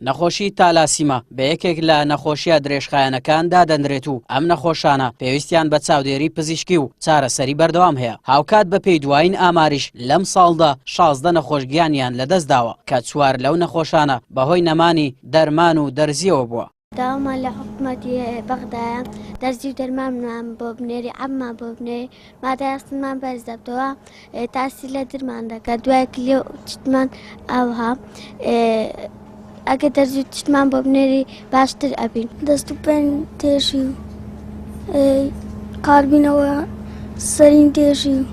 نەخۆشی تالاسیما بە یەکێک لە نەخۆشیە درێژخایەنەکان دادەنرێت و ئەم نەخۆشانە پێویستیان بە چاودێری پزیشکی و چارەسەری بەردەوام هەیە. هاوکات بەپێی دوایین ئاماریش لەم ساڵدا 16 نەخۆش گیانیان لەدەستداوە کە چوار لەو نەخۆشانە بەهۆی نەمانی دەرمان و دەرزیەوە بووە. داوامان لە حکومەتی بەغدایە دەرزی و دەرمانمان بۆ بنێری عەبمان بۆ بنێری مادای ئاسنمان بەرز دەبتەوە تاسی لە درمان دەکات دوای کلیە و چتمان ئاوها ئەگە دەرزی و چتمان بۆ بنێری باشتر ئەبین. دەست و پێن تێژی و قالبینەوە سەرین تێژی و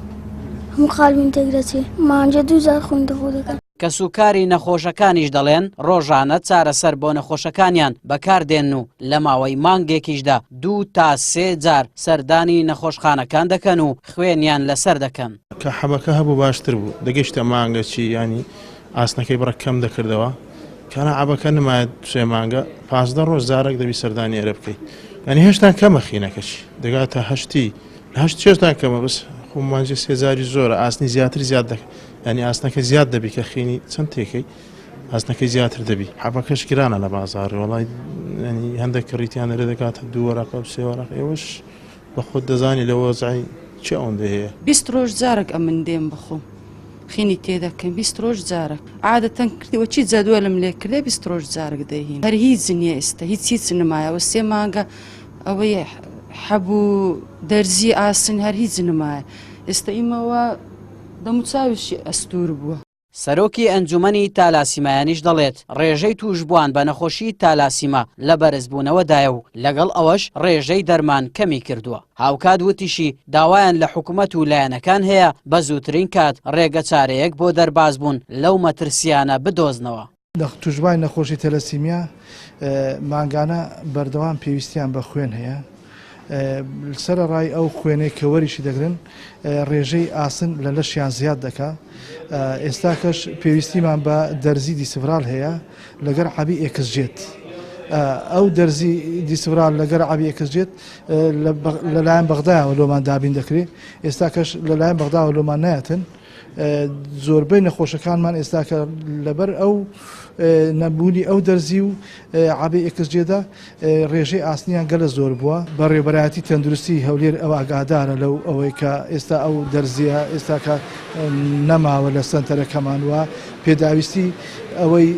هەموو قالبین تێک دەچێ مانجە دووجار خوین دەخۆ دەکەن. کەسوکاری نەخۆشەکانیش دەڵێن، ڕۆژانە چارەسەر بۆ نەخۆشەکانیان بەکاردێنن و لە ماوەی مانگێکیشدا دوو تا سێ جار سەردانی نەخۆشخانەکان دەکەن و خوێنیان لەسەر دەکەن. کە حەبەکە هەبوو باشتر بوو دەگەیشتە مانگەکی یانی ئاسنەکەی بڕە کەم دەکردەوە کانا عەبەکە نمایە سێ مانگە 15 ڕۆژ جارێک دەبی سەردانی ئێرە بکەیت یانی هێشتا کەمە خینەکەشی دەگاتە هەشتی لە هەشت هێشتا کەمە بەس خۆ مانجی سێ جاری زۆرە ئاسنی زیاتر زیاد دەکە یانی ئاسنەکە زیاد دەبی کە خینی چەند تێکەی ئاسنەکەی زیاتر دەبی حەبەکەش گرانە لە بازاڕ وەڵای ینی هەندێک کڕیتیان لێ دەکاتە دوو وەرەقە و سێ وەرەقە ئێوەش بە خۆت دەزانی لە وەزعی چ ئەوەندە هەیە. 20 ڕۆژ جارەک ئەمن دێم بخۆم خینی تێدەکەم 20 ڕۆژ جارەک عادەتەن کردەوە چی جەدوەلم لێ کردێ 20 ڕۆژ جارەک دەیهین هەر هیچ نییە ئێستا هیچ هیچ نمایەوە سێ مانگە ئەوەی حەب و دەرزی ئاسن هەر هیچ نمایە ئێستا ئیمەوە دەموچاویشی ئەستوور بووە. سەرۆکی ئەنجومەنی تالاسیمایانیش دەڵێت، ڕێژەی تووشبووان بە نەخۆشیی تالاسیما لە بەرزبوونەوەدایە و لەگەڵ ئەوەش ڕێژەی دەرمان کەمی کردووە. هاوکات وتیشی، داوایان لە حکومەت و لایەنەکان هەیە بە زووترین کات ڕێگەچارەیەک بۆ دەربازبوون لەو مەترسییانە بدۆزنەوە. توشبوانی نەخۆشی تەلەسیمیا مانگانە بەردەوام پێویستیان بە خوێن هەیە، سەرەڕای ئەو خوێنەی کە وەریشی دەگرن ڕێژەی ئاسن لە لەشیان زیاد دەکا، ئێستاکەش پێویستیمان بە دەرزی دیسڤرال هەیە لەگەر عەبی ئێکسجێت، ئەو دەرزی دیسڤرال لەگەر عەبی ئێکسجێت لەلایەن بەغدایەوە لۆمان دابین دەکرێت، ئێستاکەش لەلایەن بەغداوە لۆمان نایەتن. زۆربەی نەخۆشەکانمان ئێستاکە لەبەر ئەو نەبوونی ئەو دەرزی و عەبەی ئێکسجێدا ڕێژەی ئاسنیان گەلە زۆر بووە. بەڕێوەبەرایەتی تەندروستی هەولێر ئەو ئاگادارە لەو ئەوەی کە ئێستا ئەو دەرزیە ئێستاکە نەماوە لە سەنتەرەکەمان و پێداویستی ئەوەی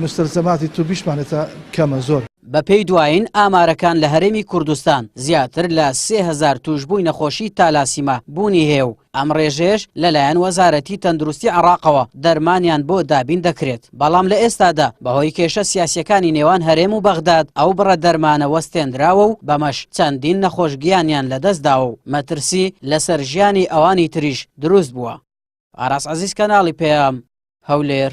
مستەلزەماتی توبیشمان ئێستا کەمە زۆر. بەپێی دوایین ئامارەکان لە هەرێمی کوردستان زیاتر لە 3000 تووشبووی نەخۆشی تالاسیما بوونی هەیە و ئەم ڕێژەیەش لەلایەن وەزارەتی تەندروستی عێراقەوە دەرمانیان بۆ دابین دەکرێت، بەڵام لە ئێستادا بەهۆی کێشە سیاسییەکانی نێوان هەرێم و بەغداد ئەو بڕە دەرمانە وەستێندراوە و بەمەش چەندین نەخۆش گیانیان لەدەستداوە و مەترسی لەسەر ژیانی ئەوانی تریش دروست بووە. ئاراس عەزیز کەناڵی پەیام، هەولێر.